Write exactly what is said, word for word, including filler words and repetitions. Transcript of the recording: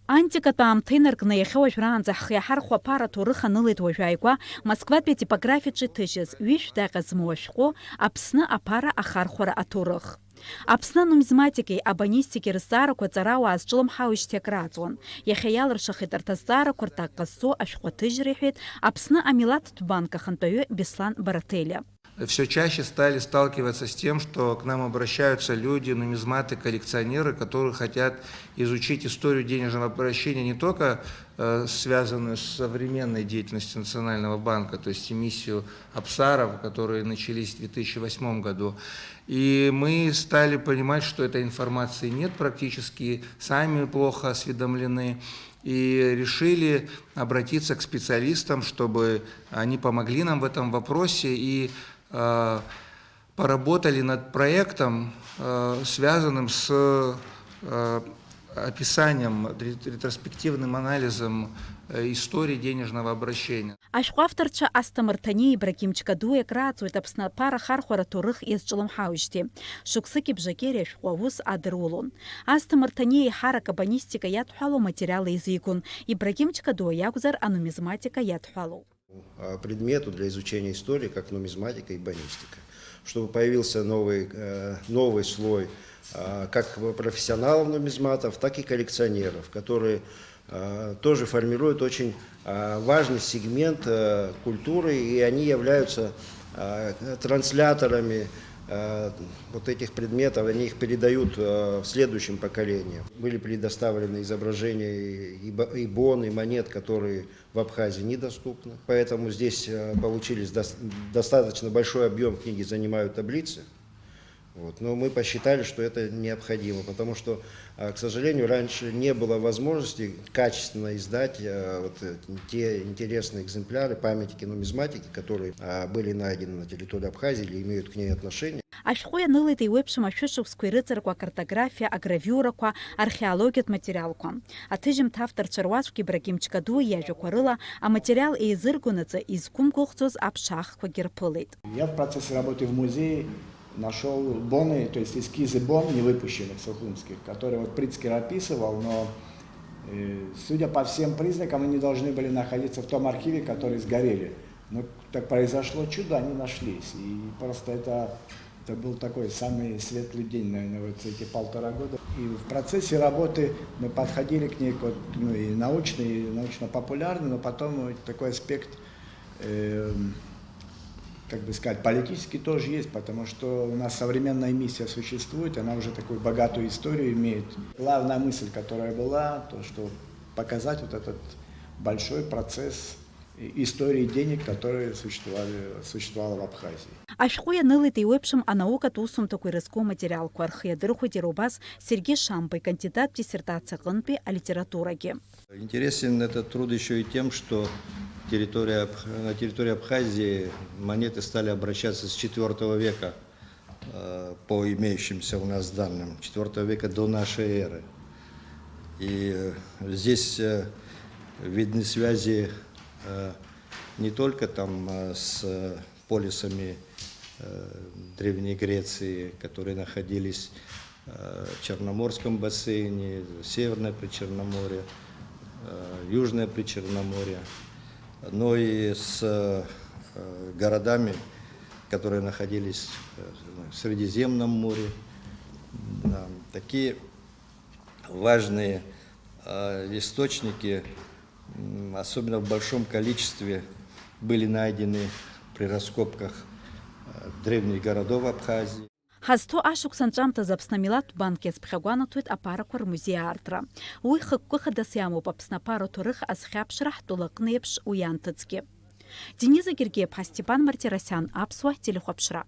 Антикатә аамҭа инаркны иахьа уажәраанӡа ҳхы иаҳархәо аԥара аҭоурых анылеит уажә ааигәа Москватәи атипографиаҿы иҭыжьыз ҩышә даҟьа змоу ашәҟәы Аԥсны аԥара ахархәара аҭоурых. Аԥсны анумизматикеи абонистикеи рызҵаарақәа аҵарауаа зҿлымҳауижьҭеи акрааҵуан. Иахьа иалыршахеит арҭ азҵаарақәа рҭак ҟазҵо ашәҟәы аҭыжьра, иҳәеит Аԥсны амилаҭтә банк ахантәаҩы Беслан Барателиа. Всё чаще стали сталкиваться с тем, что к нам обращаются люди, нумизматы, коллекционеры, которые хотят изучить историю денежного обращения, не только, э, связанную с современной деятельностью Национального банка, то есть эмиссию Апсаров, которые начались в две тысячи восьмом году. И мы стали понимать, что этой информации нет практически, сами плохо осведомлены. И решили обратиться к специалистам, чтобы они помогли нам в этом вопросе и, э, поработали над проектом, э, связанным с, э, описанием, ре-, ретроспективным анализом, э, истории денежного обращения. Ашәҟәы авторцәа Асҭамыр Ҭаниеи Ибрагим Ҷкадуи акрааҵуеит Аԥсны аԥара ахархәара аҭоурых иазҿлымҳауижьҭеи. Шықәсыки бжаки ари ашәҟәы аус адырулон. Асҭамыр Ҭаниа еиҳарак абонистика иадҳәалоу аматериал еизигон, Ибрагим Ҷкадуа иакәзар анумизматика иадҳәалоу. А, предмету для изучения истории, как нумизматика и бонистика, чтобы появился новый, э, новый слой, а, как профессионалов-нумизматов, так и коллекционеров, которые, а, тоже формируют очень, а, важный сегмент, э, культуры, и они являются, а, трансляторами, э, вот этих предметов, они их передают, э, в следующем поколении. Были предоставлены изображения и, и бо-, и бон, и монет, которые в Абхазии недоступны. Поэтому здесь, э, получились дос-, достаточно большой объём, книги занимают таблицы. Вот. Но мы посчитали, что это необходимо, потому что, э, к сожалению, раньше не было возможности качественно издать, э, вот, э, те интересные экземпляры памятники нумизматики, которые, э, были найдены на территории Абхазии или имеют к ней отношение. Ашәҟәы ианылеит еиуеиԥшым ашәышықәсқәа ирыҵаркуа акартографиа, агравиурақәа, археологиатә материалқәа. Аҭыжьымҭа авторцәа руаӡәк Ибрагим Ҷкадуи иажәақәа рыла аматериал еизыргонаҵы изқәымгәыӷӡоз аԥша ахқәагьы рԥылеит. Я в процессе работы в музее нашёл боны, то есть эскизы бон невыпущенных сухумских, которые вот Прицкер описывал, но, э, судя по всем признакам, они должны были находиться в том архиве, который сгорели. Но так произошло чудо, они нашлись. И просто это, это был такой самый светлый день, наверное, вот за эти полтора года. И в процессе работы мы подходили к ней, вот, ну, и научный, и научно-популярный, но потом вот такой аспект, эм, как бы сказать, политический тоже есть, потому что у нас современная миссия существует, она уже такую богатую историю имеет. Главная мысль, которая была, то, что показать вот этот большой процесс и-, истории денег, которые существовали, существовало в Абхазии. Ашәҟәы ианылеит еиуеиԥшым анаукатә усумҭақәа ирызку аматериалқәа рхы иадырхәеит иара убас Сергеи Шамба икандидаттә диссертациа аҟынтәи алитературагьы. Интересен этот труд ещё и тем, что территория Абх-, на территории Абхазии монеты стали обращаться с четвёртого века, э, по имеющимся у нас данным, четвёртого века до нашей эры. И, э, здесь, э, видны связи, э, не только там, э, с, э, полисами, э, Древней Греции, которые находились, э, в Черноморском бассейне, Северное Причерноморье, э, Южное Причерноморье, но и с, э, городами, которые находились, э, в Средиземном море. Да, такие важные, э, источники, м, особенно в большом количестве, были найдены при раскопках, э, древних городов Абхазии. Ҳазҭоу ашықәс анҵәамҭазы Аԥсны амилаҭтә банк иацԥхьагәанаҭоит аԥарақәа рмузеи аартра. Уи хықәкы хадас иамоуп Аԥсны аԥара аҭоурых азхьаԥшра ҳтәылаҟны еиԥш уи анҭыҵгьы. Дениза Гергиаԥҳа, Степан Мартиросиан, Аԥсуа телехәаԥшра.